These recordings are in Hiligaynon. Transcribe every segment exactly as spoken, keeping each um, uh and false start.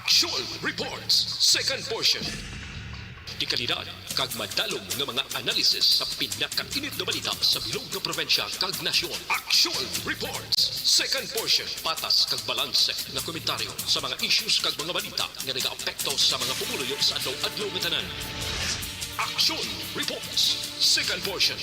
Action Reports, second portion. Dekalidad kag madalom nga mga analisis sa pinakainit nga balita sa bilog nga probinsya kag nasyon. Action Reports, second portion. Patas kag balanse nga komentaryo sa mga issues kag mga balita nga nagaapekto sa mga pumuluyo sa adlaw-adlaw nga tanan. Action Reports, second portion.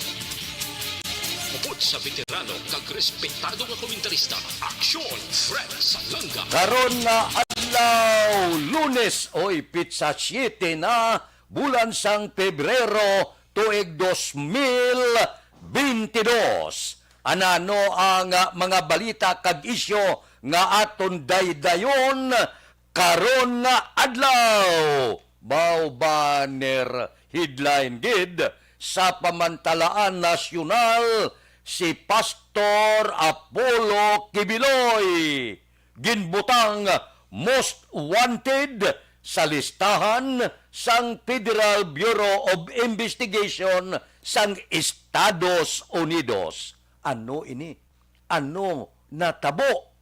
Upod sa veterano kag respetado nga komentarista, Action Fred Salanga. Karon nga adlaw, Lunes, oy, pitsa siete na, bulan sang Pebrero, tuig dos mil bentidós. Anano ang, ah, mga balita kag isyu nga aton daydayon karon nga adlaw? Mao banner headline gid sa pamantalaan nasyonal si Pastor Apollo Kibiloy ginbutang most wanted sa listahan sang Federal Bureau of Investigation sang Estados Unidos. Ano ini? Ano natabo?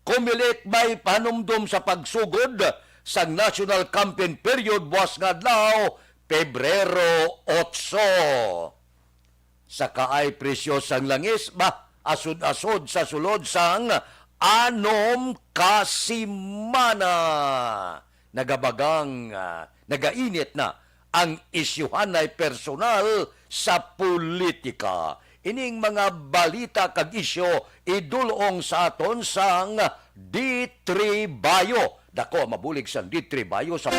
Comelec may panumdom sa pagsugod sang national campaign period buwas nga adlaw, Pebrero otso. Sa kaay presyo sang langis, ba, asod-asod sa sulod sang anom ka semana. Nagabagang, ah, nagainit na ang isyuhanay personal sa politika. Ining mga balita kag isyu idulong sa aton sang D three Bayo. Dako ang mabulig sang D three Bayo sa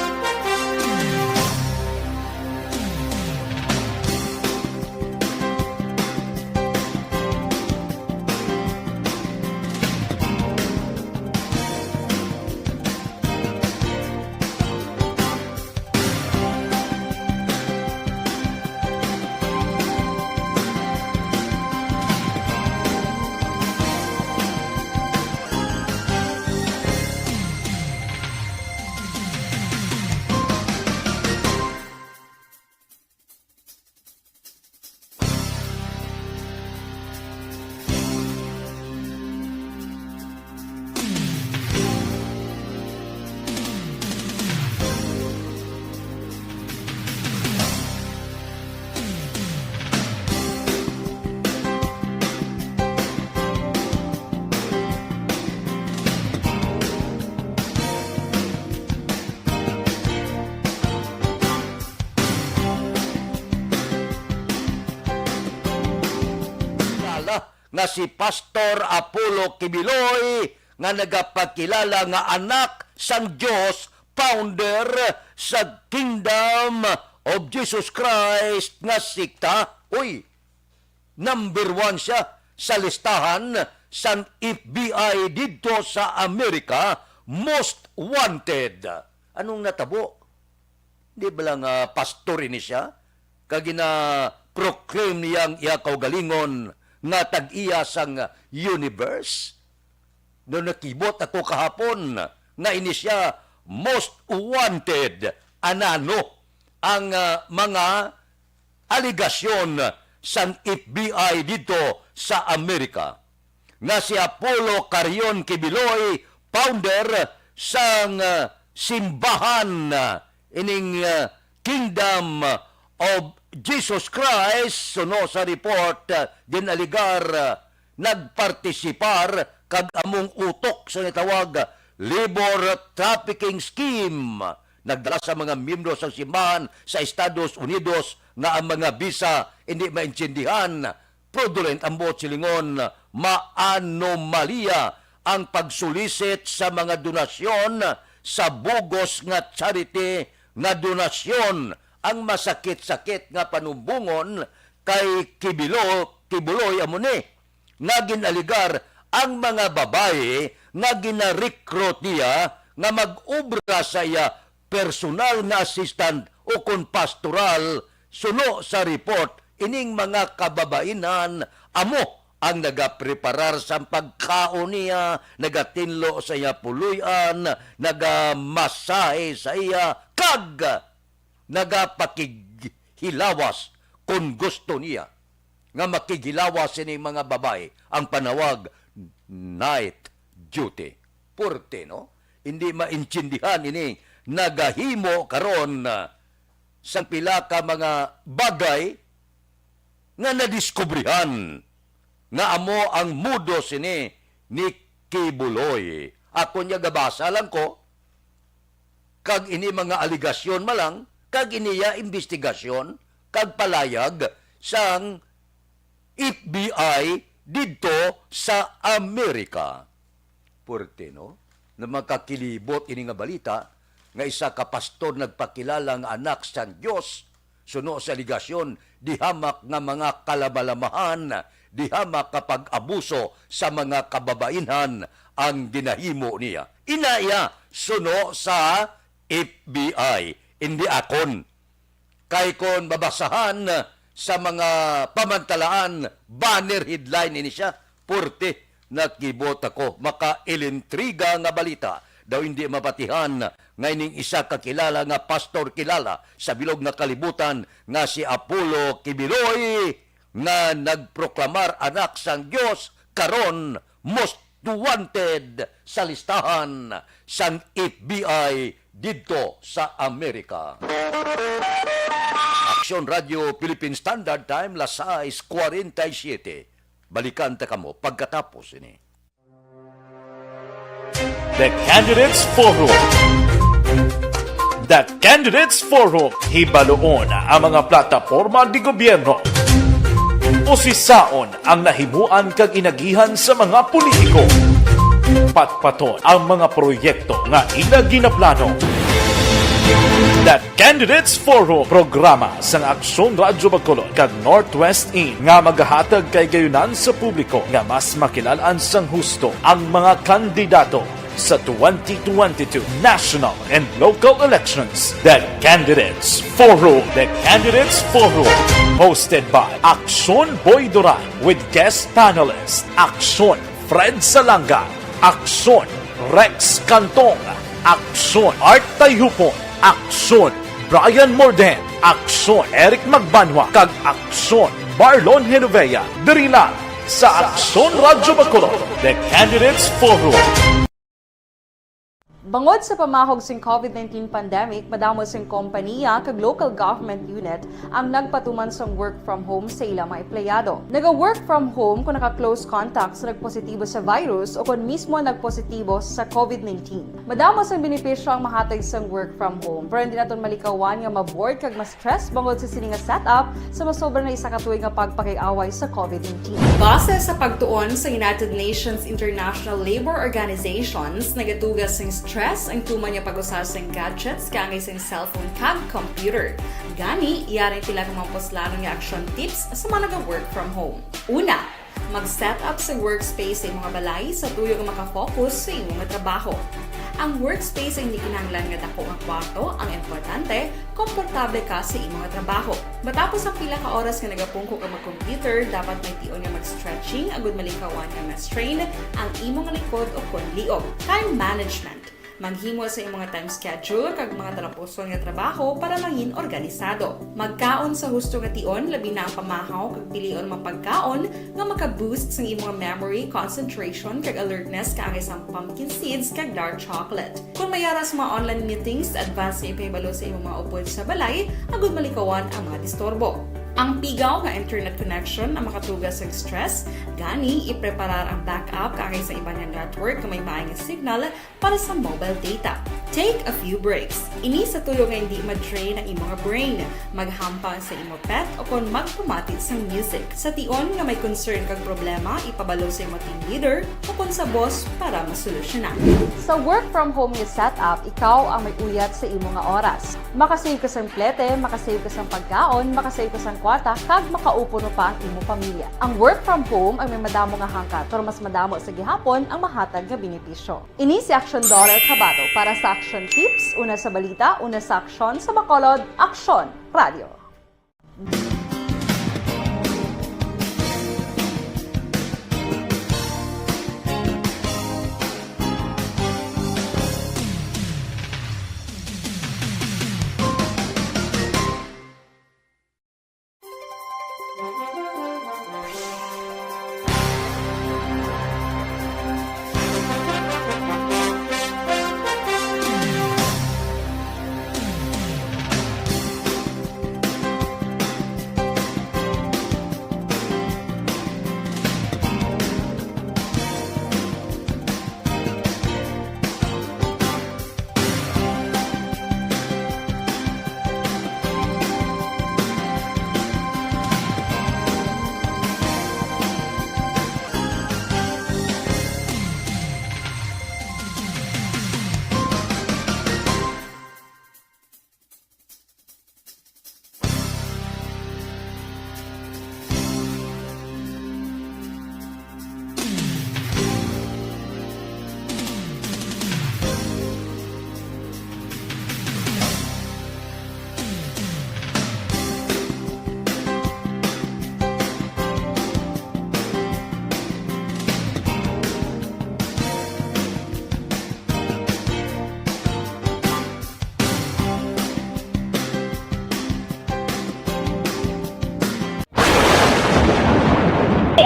Kilala nga si Pastor Apollo Kibiloy, nga nagapakilala nga anak sang Dios, founder sa Kingdom of Jesus Christ nga sekta. Uy, number one siya sa listahan sang F B I didto sa Amerika, most wanted. Anong natabo? Di bala nga pastor ini siya? Kag gina-proclaim niya ang iya kaugalingon nga tag-iya sang universe? No, nakibot ako kahapon nga ini siya most wanted. Anano ang, ah, mga alegasyon sang F B I didto sa Amerika? Nga si Apollo Carrion Kibiloy, founder sang, ah, simbahan, ah, ining, ah, Kingdom of Jesus Christ, suno sa report, ah, ginalegar, ah, nagpartisipar kag among utok sa natawag labor trafficking scheme. Nagdala sa mga miyembro sang simbahan sa Estados Unidos nga ang mga bisa hindi maintindihan, fraudulent ang buot silingon, maanomalya ang pagsulisit sa mga donasyon sa bugos nga charity nga donasyon. Ang masakit-sakit nga panumbongon kay Kibilo-, Kibuloy amo ni nga ginaligar ang mga babayi nga ginarecruit niya nga mag-obra sa iya personal nga assistant ukon pastoral. Suno sa report, ining mga kababainan amo ang nagapreparar sang pagkaon niya, nagatinlo sa iya puloy-an, nagamasahe sa iya, kag nagapakighilawas kon gusto niya nga makighilawas sini mga babayi, ang panawag night duty. Purte, no? Hindi maintindihan ini, nagahimo karon, ah, sang pila ka mga bagay nga nadiskubrihan nga amo ang modus ini ni Quiboloy. Ako niya gabasa lang ko, kag ini mga alegasyon man lang, kag ini iya imbestigasyon, kag palayag sang F B I didto sa Amerika. Puerte, no? Na makakilibot ini nga balita nga isa ka pastor nagpakilala nga anak sang Dios, suno sa alegasyon, dihamak nga mga kalamalamahan, dihamak nga pag-abuso sa mga kababainhan ang ginahimo niya. Ina iya, suno sa F B I, indi akon. Kay kon mabasahan sa mga pamantalaan, banner headline ini siya, purti nakibot ako, makailintriga nga balita. Daw hindi mabatihan nga ining isa ka kilala nga pastor kilala sa bilog nga kalibutan nga si Apollo Kibiloy nga nagproklamar anak sang Dios, karon most wanted sa listahan sang F B I didto sa Amerika. Aksyon Radio Philippine Standard Time, las sais cuarenta y siete. Balikan ta kamo pagkatapos ini. The Candidates Forum. The Candidates Forum, hibaluon ang mga plataporma di gobyerno. Usisaon ang nahimuan kag inagihan sa mga politiko. Patpaton ang mga proyekto nga ila ginaplano. The Candidates Forum, programa sang Aksyon Radyo Bacolod kag Northwest In nga magahatag kay gayunan sa publiko nga mas makilal-an sang husto ang mga kandidato sa twenty twenty-two national and local elections. The Candidates Forum. The Candidates Forum, hosted by Aksyon Boy Duran with guest panelist Aksyon Fred Salanga, Aksyon Rex Cantong, Aksyon Art Tayhupon, Aksyon Brian Morden, Aksyon Eric Magbanwa, kag Aksyon Marlon Genovea, diri lang sa Aksyon Radyo Bacolod, The Candidates Forum. Bangod sa pamahog sing covid nineteen pandemic, madamo sing kompaniya kag local government unit ang nagpatuman sang work from home sa ila mga empleyado. Naga-work from home kon naka-close contact sa nagpositibo sa virus o kon mismo nagpositibo sa covid nineteen. Madamo sang benepisyo ang mahatag sang work from home, pero hindi naton malikawan nga ma-bored kag ma-stress bangod sa sini nga setup sa masobra na isa ka tuig nga pagpakig-away sa covid nineteen. Base sa pagtuon sa United Nations International Labour Organizations, nagatugas sing stress ang tuman nga pag-usa sing gadgets kaangay sing cellphone kag computer. Gani, yari ang pila ka mga puslanon nga action tips sa mga naga-work from home. Una, mag-set up sa workspace sa imo nga balay sa tuyo nga makafocus sa imo nga trabaho. Ang workspace ay hindi kinahanglan nga dako nga kwarto, ang importante, komportable ka sa imo nga trabaho. Matapos ang pila ka oras nga nagapungko ka mag-computer, dapat may tion nga mag-stretching agud malikawan nga ma-strain ang imo nga likod o kon liog. Time management. Maghimo sa imo nga time schedule kag mga talapuson nga trabaho para mangin organisado. Magkaon sa husto nga tion, labi na ang pamahaw kag pilion mga pagkaon nga maka-boost sang imo nga memory, concentration, kag alertness kaangay sang pumpkin seeds kag dark chocolate. Kon may ara sa mga online meetings, advance nga ipahibalo sa imo mga upod sa balay agud malikawan ang mga disturbo. Ang pigaw nga internet connection ang makatugas sa stress, gani ipreparar ang backup kaangay sa iban nga network nga may maay nga signal para sa mobile data. Take a few breaks. Ini sa tuyo nga hindi ma-drain ang imo nga brain. Maghampang sa imo pet o kon magpamati sang music. Sa tion nga may concern kag problema, ipabalo sa imo team leader o kon sa boss para masolusyonan. Sa work from home nga setup, ikaw ang may uyat sa imo nga oras. Makasave ka sang plete, makasave ka sang pagkaon, makasave ka sang kwarta, kag makaupo pa ang imo pamilya. Ang work from home ang may madamo nga hangkat, pero mas madamo sa gihapon ang mahatag nga benepisyo. Ini si Action Dollar Kabato para sa Action Tips, una sa balita, una sa aksyon, sa Bacolod, Aksyon Radio.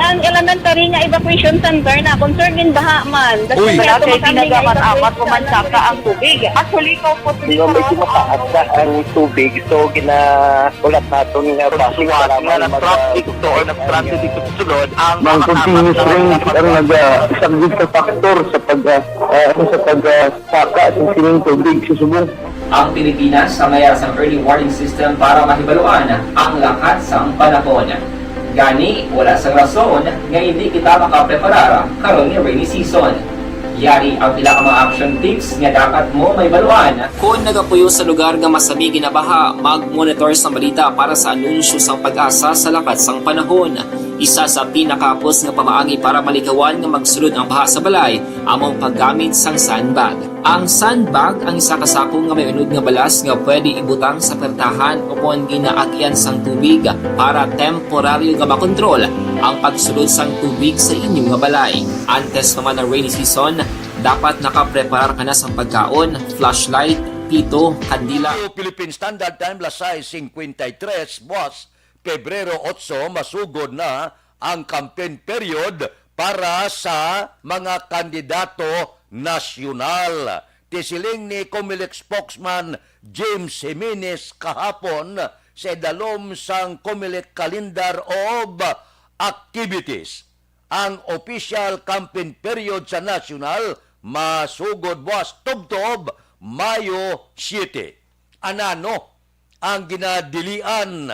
Ang elementary nga evacuation center na concern in baha man. That's Uy. Why Wala ato kay makami nga tinaga man evacuate amat sa kumansaka ang tubig. Actually, ikaw po, Di ba, medyo mataas na ang tubig, so ginahulat naton nga bus Suwat para nga man nag-traffic mag- to or nag-traffic dito sa sulod, ang Ang makasapat continuous na rain ang nagpapag- nagasaglit sa factor sa pag, ah, ah, ano, sa pag, ah, saka sa sining tubig sa subong. Ang Pilipinas sa mayar sang early warning system para mahibaluan ang lakat sang panahon. Gani, wala sang rason nga hindi kita makapreparar karon nga rainy season. Yari ang pila ka mga action tips nga dapat mo mahibaluan. Kon nagapuyo sa lugar nga masami ginabaha, mag-monitor sa balita para sa anunsyo sang PAGASA sa lakat sang panahon. Isa sa pinakahapos nga pamaagi para malikawan nga magsulod ang baha sa balay amo ang paggamit sang sandbag. Ang sandbag ang isa ka sako nga may unod nga balas nga pwede ibutang sa pertahan o kon ginaagian sang tubig para temporaryo nga makontrol ang pagsulod sang tubig sa inyo nga balay. Antes pa man ang rainy season, dapat nakapreparar ka na sang pagkaon, flashlight, pito, kandila. Philippine Standard Time, las sais cincuenta y tres, buwas, Pebrero otso, masugod na ang campaign period para sa mga kandidato nasyonal. Tisiling ni Comelec spokesman James Jimenez kahapon sa idalom sang Comelec calendar of activities. Ang official campaign period sa nasyonal masugod buwas tubtob Mayo siete. Anano ang ginadilian?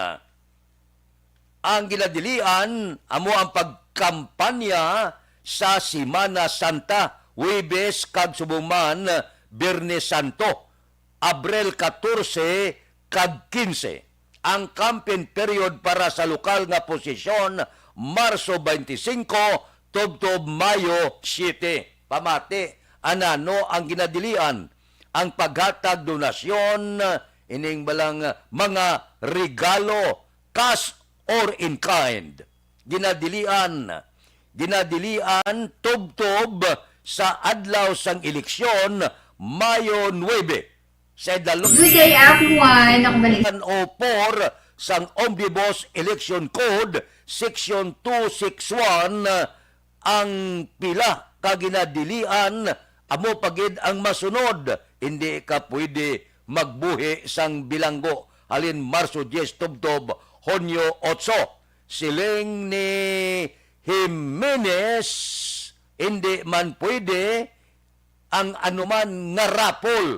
Ang ginadilian amo ang pagkampanya sa Semana Santa, Huwebes kag subong man Biyernes Santo, Abril katorse kag kinse. Ang campaign period para sa lokal nga posisyon, Marso twenty-five tubtob Mayo siete. Pamati, anano ang ginadilian? Ang paghatag donasyon, ining balang mga regalo, cash or in kind. Ginadilian, ginadilian tubtob sa adlaw sang eleksyon, Mayo nuebe. Sa idalom Good day, everyone. Ako ba ni- o four sang Omnibus Election Code, Section two six one, ang pila ka ginadilian, amo pa gid ang masunod. Hindi ka pwede magbuhi sang bilanggo halin Marso diyes tubtob Hunyo otso. Siling ni Jimenez, hindi man pwede ang anuman nga raffle.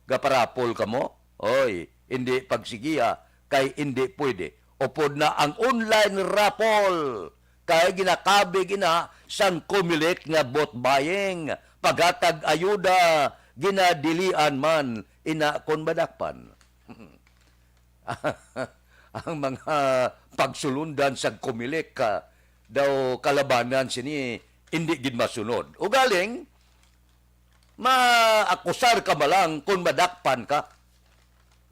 Gaparapol kamo? Oy, hindi pagsigiha, kay hindi pwede. Upod na ang online raffle, kay ginakabig ina sang Comelec nga vote buying, paghatag ayuda, ginadilian man ina kon madakpan. Ang mga pagsulundan sa Comelec, ah, daw kalabanan sini, hindi gid masunod. Ugaling, maakusar ka man lang kung madakpan ka.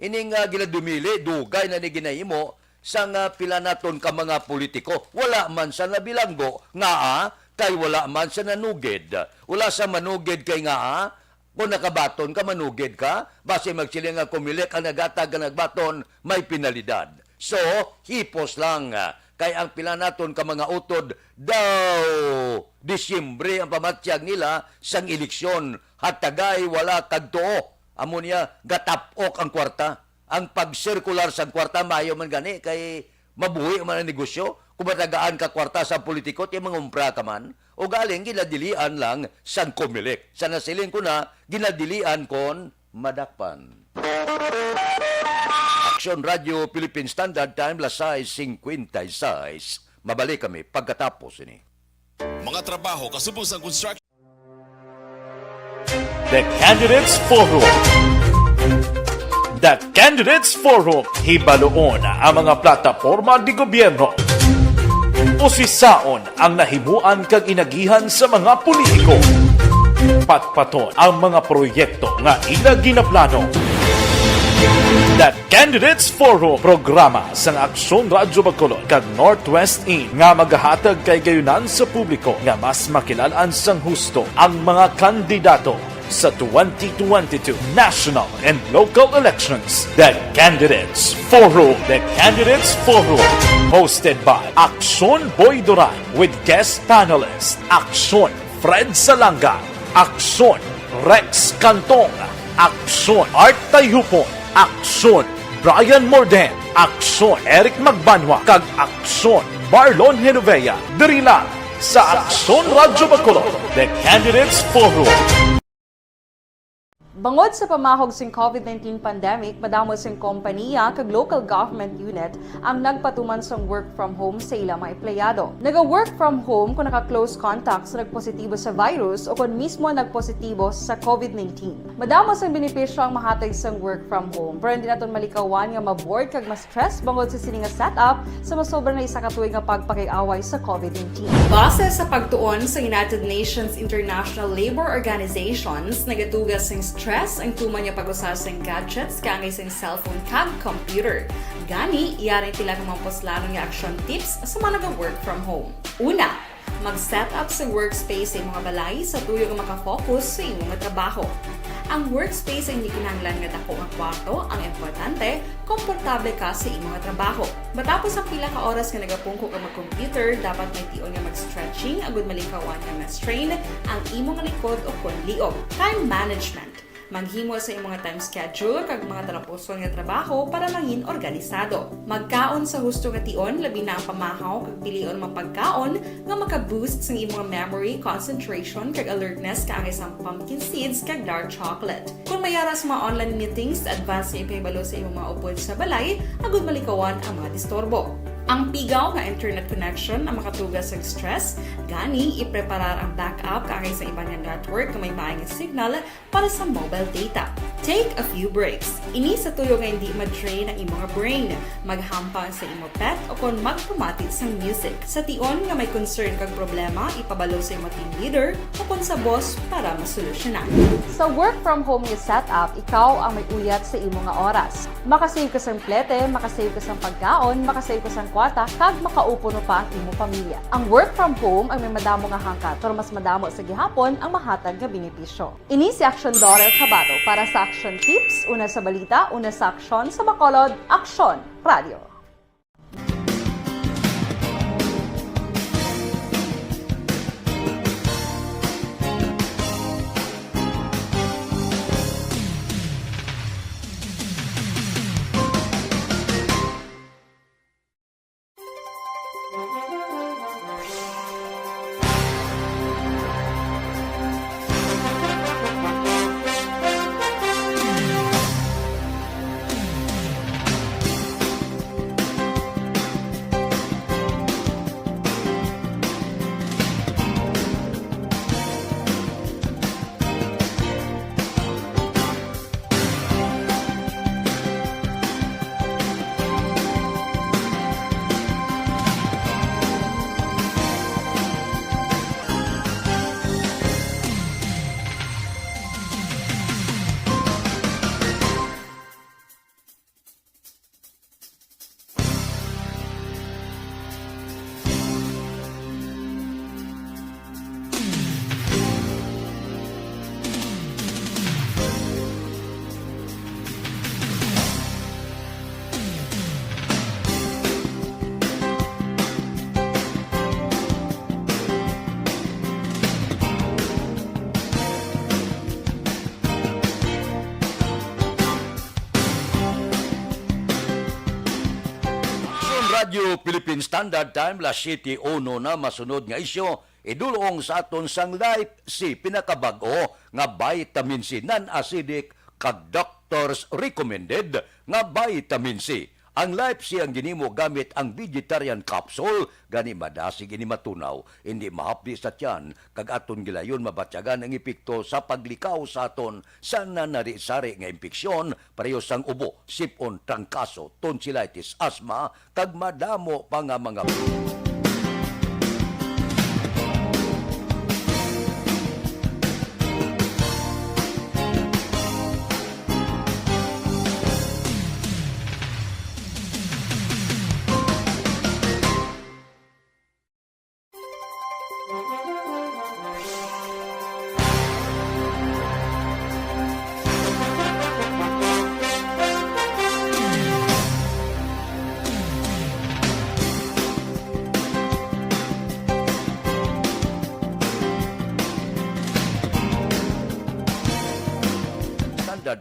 Ini nga ginadumili, dugay na ni ginahimo sa nga pila naton ka mga politiko. Wala man sa nabilanggo, nga, ah, kay wala man sa nanugid. Wala sa manugid kay nga, ah, kung nakabaton ka, manugid ka. Basi magsiling nga Comelec ang naghatag nga nagbaton, may penalidad. So, hipos lang, ah, kay ang pila naton ka mga utod daw Disyembre ang pamatyag nila sang eleksyon. Hatagay, wala kag tuo. Amo niya, gatapok ang kwarta. Ang pagsirkular sang kwarta, maayo man gani, kay mabuhi man ang negosyo. Kung matagaan ka kwarta sa politiko, ti mangumpra ka man. Ugaling ginadilian lang sang Comelec. Sa nasiling ko na, ginadilian kon madakpan. Action Radio Philippine Standard Time, las sais cincuenta y seis. Mabalik kami pagkatapos ini. Mga trabaho kasubong sa construction. The Candidates Forum. The Candidates Forum, hibaluon ang mga plataporma de gobyerno. Usisaon ang nahimuan kag inagihan sa mga politiko. Patpaton ang mga proyekto nga ila ginaplano. The Candidates Forum, programa sang Aksyon Radyo Bacolod kag Northwest In nga magahatag kay gayunan sa publiko nga mas makilal-an sang husto ang mga kandidato. Sa twenty twenty-two national and local elections, the Candidates Forum. The Candidates Forum, hosted by Aksyon Boy Duran, with guest panelists Aksyon Fred Salanga, Aksyon Rex Cantong, Aksyon Art Tayhupon, Aksyon Brian Morden, Aksyon Eric Magbanwa, kag Aksyon Marlon Genovea. Diri lang sa Aksyon Radyo Bacolod, The Candidates Forum. Bangod sa pamahog sing covid nineteen pandemic, madamo sing kompaniya kag local government unit ang nagpatuman sang work from home sa ila mga empleyado. Naga-work from home kung naka-close contact sa nagpositibo sa virus o kon mismo nagpositibo sa covid nineteen. Madamo sang benepisyo ang mahatag sang work from home, pero hindi naton malikawan nga ma-bored kag ma-stress bangod sa sini nga setup sa masobra na isa ka tuig nga pagpakig-away sa covid nineteen. Base sa pagtuon sa United Nations International Labour Organizations, nagatuga sing stress ang tuman nga pag-usa sing gadgets kaangay sing cellphone kag computer. Gani, yari ang pila ka mga puslanon nga action tips sa mga naga-work from home. Una, mag-set up sa workspace sa imong balay sa tuyo nga makafocus sa imong trabaho. Ang workspace ay hindi kinahanglan nga dako nga kwarto, ang importante, komportable ka sa imong trabaho. Matapos ang pila ka oras nga nagapungko ka mag-computer, dapat may tion nga mag-stretching agud malikawan nga ma-strain ang imong likod o kon liog. Time management. Maghimo sa imong time schedule kag mga talapuson nga trabaho para mangin organisado. Magkaon sa husto nga tion, labi na ang pamahaw kag pilion mga pagkaon nga maka-boost sang imong memory, concentration, kag alertness kaangay sang pumpkin seeds kag dark chocolate. Kung may ara sa mga online meetings, advance nga ipahibalo sa imong mga upod sa balay agud malikawan ang mga disturbo. Ang pigaw nga internet connection ang makatuga sang stress, gani ipreparar ang backup kaangay sa iban nga network nga may maay nga signal para sa mobile data. Take a few breaks. Ini sa tuyo nga hindi ma-drain ang imo nga brain. Maghampang sa imo pet o kon magpamati sang music. Sa tion nga may concern kag problema, ipabalo sa imo team leader o kon sa boss para masolusyonan. Sa work from home nga setup, ikaw ang may uyat sa imo nga oras. Makasave ka sang plete, makasave ka sang pagkaon, makasave ka sang kwarta, kag makaupo no pa ang imo pamilya. Ang work from home ang may madamo nga hangkat, pero mas madamo sa gihapon ang mahatag nga benepisyo. Ini si Aksyon Dorel Cabato para sa Aksyon Tips, una sa balita, una sa aksyon, sa Bacolod, Aksyon Radio. Aksyon Radyo Philippine Standard Time, las siete uno na. Masunod nga isyu, idulong sa aton sang Life C, pinakabag-o nga vitamin C, non-acidic kag doctors recommended nga vitamin C. Ang Life C ang ginhimo gamit ang vegetarian capsule, gani madasig ini matunaw, hindi mahapdi sa tiyan, kag aton gilayon mabatyagan ang epekto sa paglikaw sa aton sa nanari-sari nga impeksyon, pareho sang ubo, sip-on, trangkaso, tonsillitis, asma, kag madamo pa nga mga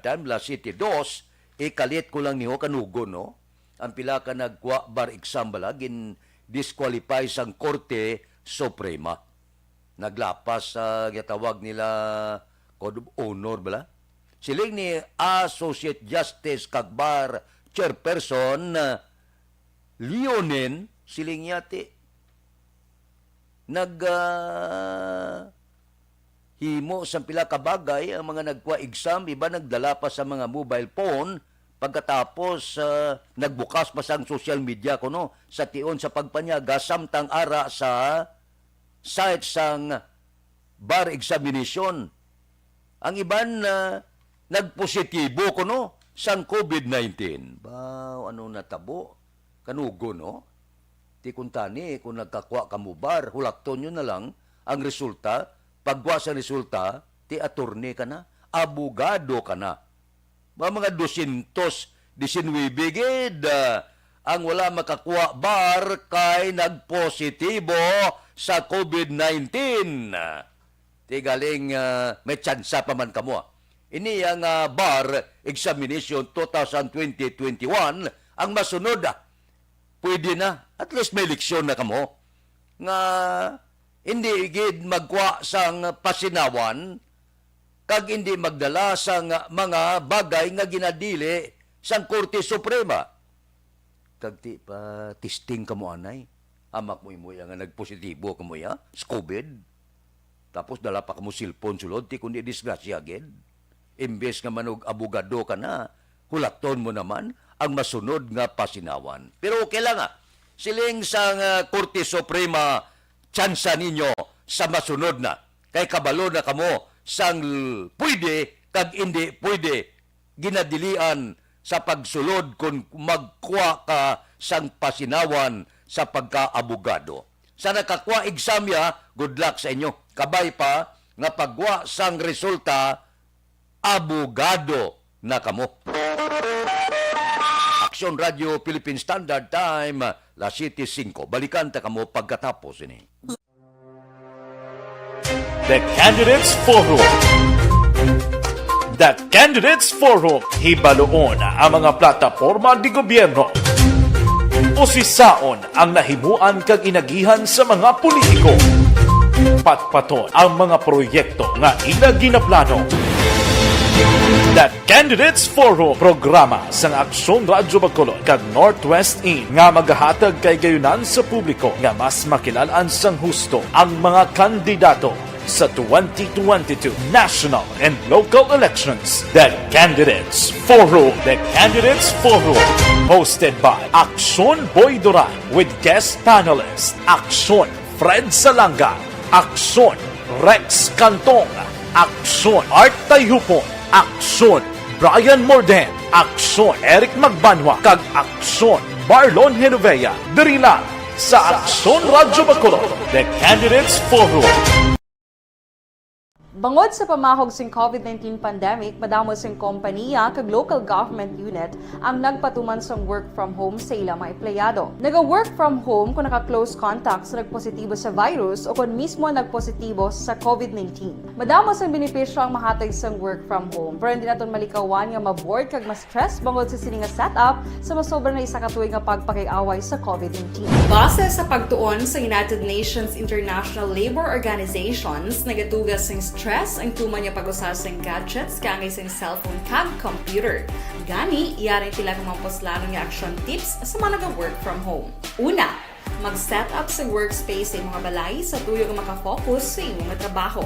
Time, alas siyete dos, ikalit ko lang niyo kanugon, no? Ang pila ka nagkuha bar exam bala, gin-disqualify sang Korte Suprema. Naglapas sa ginatawag nila Code of Honor bala. Siling ni Associate Justice kag bar chairperson, uh, Leonin, siling niya ti nag, ah, himo sang pila ka bagay ang mga nagkuha exam, iba nagdala pa sa mga mobile phone, pagkatapos, ah, nagbukas pa sang social media kuno sa tion sa pagpanyaga, samtang ara sa site sang bar examination. Ang iban, ah, nagpositibo kuno sang covid nineteen. Baw, ano natabo? Kanugo, no? Ti kuntani, kung nagkakwa ka mo bar, hulaton nyo na lang ang resulta. Pagwa sa resulta, ti attorney ka na, abogado ka na. Mga, mga dosyentos disinuybe gid, ah, ang wala makakuha bar kay nagpositibo sa covid nineteen. Ti galing, ah, may tsansa pa man kamo, ah. Ini ang, ah, bar examination two thousand twenty twenty-one ang masunod, ah. Pwede na, at least may leksyon na kamo nga hindi gid magkuha sang pasinawan kag hindi magdala sang mga bagay nga ginadili sang Korte Suprema. Kag ti pa testing kamo anay. Amak mo imo iya nga nagpositibo kamo iya sa covid. Tapos dala pa kamo cellphone sulod, ti kundi disgrasya gid. Imbes nga manog abogado ka na, hulaton mo naman ang masunod nga pasinawan. Pero okay lang, ah. Siling sang, ah, Korte Suprema, tsansa ninyo sa masunod na. Kay kabalo na kamo sang l-, pwede kag indi pwede ginadilian sa pagsulod kon magkuha ka sang pasinawan sa pagkaabogado. Sa nakakuha exam ya, good luck sa inyo. Kabay pa nga pagwa sang resulta, abogado na kamo. Aksyon Radio Philippine Standard Time, alas siyete singko. Balikan ta kamo pagkatapos ini. The Candidates Forum. The Candidates Forum. Hibaluon ang mga plataporma de gobierno. Usisaon ang nahimuan kag inagihan sa mga politiko. Patpaton ang mga proyekto nga ila ginaplano. The Candidates Forum, programa sang Aksyon Radyo Bacolod kag Northwest In nga magahatag kay gayunan sa publiko nga mas makilal-an sang husto ang mga kandidato sa twenty twenty-two national and local elections. The Candidates Forum. The Candidates Forum, hosted by Aksyon Boy Duran with guest panelist Aksyon Fred Salanga, Aksyon Rex Cantong, Aksyon Art Tayhupon, Aksyon Brian Morden, Aksyon Eric Magbanwa, kag Aksyon Marlon Genovea. Diri lang sa Aksyon Radyo Bacolod, The Candidates Forum. Bangod sa pamahog sing covid nineteen pandemic, madamo sing kompanya kag local government unit ang nagpatuman sang work from home sa ila mga empleyado. Naga-work from home kung naka-close contact sa nagpositibo sa virus o kung mismo nagpositibo sa covid nineteen. Madamo sang benepisyo ang mahatag sang work from home, pero hindi naton malikawan nga ma-bored kag ma-stress bangod sa sini nga setup sa masobra na isa ka tuig nga pagpakig-away sa covid nineteen. Base sa pagtuon sa United Nations International Labour Organizations, nagatuga sing stress ang tuman nga pag-usa sing gadgets kaangay sing cellphone kag computer. Gani, yari ang pila ka mga puslanon nga action tips sa mga naga-work from home. Una, mag-set up sa workspace sa imong balay sa tuyo nga makafocus sa imong trabaho.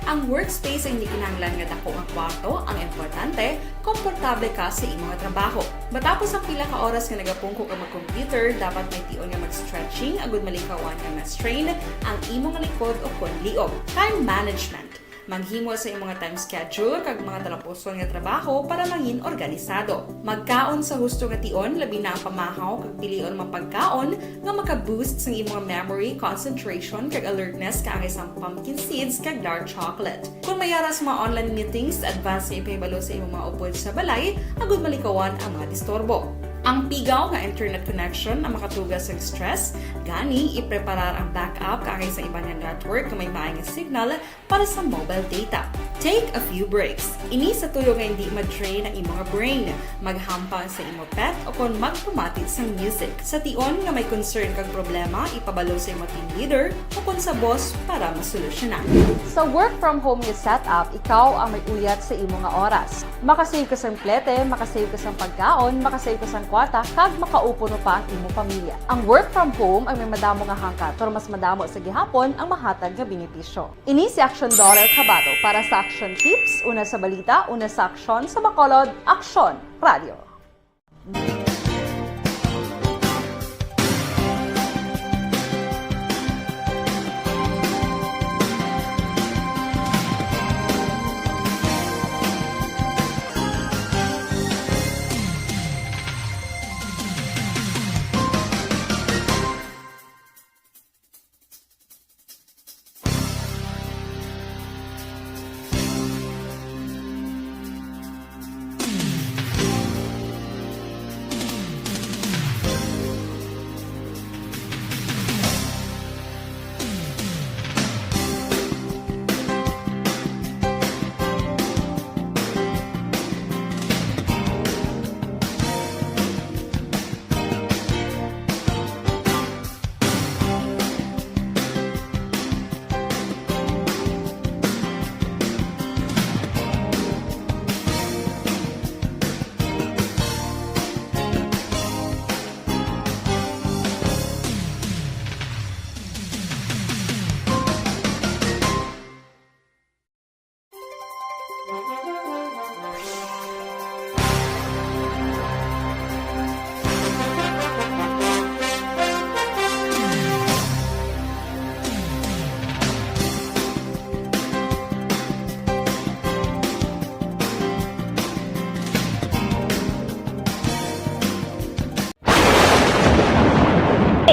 Ang workspace ay hindi kinahanglan nga dako nga kwarto, ang importante, komportable ka sa imong trabaho. Matapos ang pila ka oras nga nagapungko ka mag-computer, dapat may tion nga mag-stretching agud malikawan nga ma-strain ang imong likod o kon liog. Time management. Maghimo sa imong time schedule kag mga talapuson nga trabaho para mangin organisado. Magkaon sa husto nga tion, labi na ang pamahaw kag pilion mga pagkaon nga maka-boost sang imong memory, concentration, kag alertness, kaangay sang pumpkin seeds kag dark chocolate. Kung may ara sa mga online meetings, advance nga ipahibalo sa imong mga upod sa balay agud malikawan ang mga disturbo. Ang pigaw nga internet connection ang makatuga sa stress, gani ipreparar ang backup kaagay sa iban nga network nga may maay nga signal para sa mobile data. Take a few breaks. Ini sa tuyo nga hindi ma-drain ang imo nga brain, maghampang sa imo pet, o kon magpamati sang music. Sa tion nga may concern kag problema, ipabalo sa imo team leader o kon sa boss para masolusyonan. Sa work from home nga setup, ikaw ang may uyat sa imo nga oras. Makasave ka sang plete, makasave ka sang pagkaon, makasave ka sang kwarta, kag makaupo pa ang imo pamilya. Ang work from home ang may madamo nga hangkat, pero mas madamo sa gihapon ang mahatag nga benepisyo. Ini si Aksyon Dorel Cabato para sa Aksyon Tips, una sa balita, una sa aksyon, sa Bacolod, Aksyon Radio.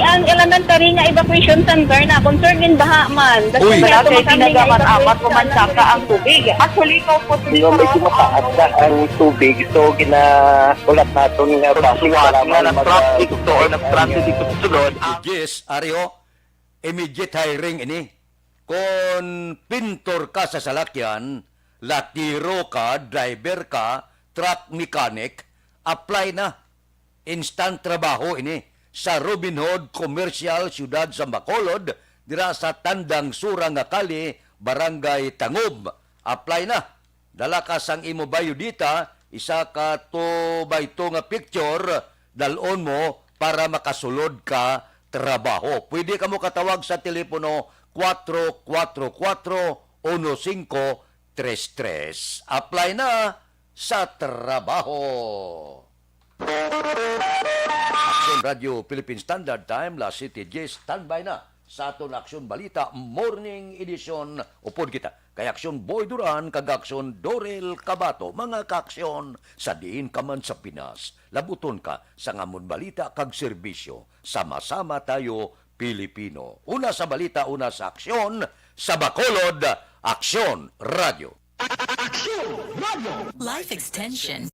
Ang elementary nga evacuation center na concern in baha man. Uy. Wala kay tinaga man, amat ko man saka ang tubig. Actually, ikaw po, di ba, medyo mataas na ang tubig, so ginahulat naton nga basi para nga mag-, nag-transit to or nag-transit ito sa sulod. Yes, ari ho, immediate hiring ini. Kon pintor ka sa salakyan, latiro ka, driver ka, truck mechanic, apply na. Instant trabaho ini sa Robinhood Commercial, Siyudad sa Bacolod, dira sa Tandang Sura nga Kali, Barangay Tangub. Apply na. Dala ka sang imo biodata, isa ka two by two nga picture, dal-on mo para makasulod ka trabaho. Pwede kamo katawag sa telepono four four four, one five three three. Apply na sa trabaho. Aksyon Radio Philippine Standard Time, alas siyete diyes, standby na sa aton Aksyon Balita Morning Edition. Upod kita kay Aksyon Boy Duran kag Aksyon Dorel Cabato. Mga kaaksyon, sa diin ka man sa Pinas, labuton ka sang amon balita kag serbisyo. Sama-sama tayo, Pilipino. Una sa balita, una sa aksyon, sa Bacolod, Aksyon Radio. Aksyon Radio. Life extension.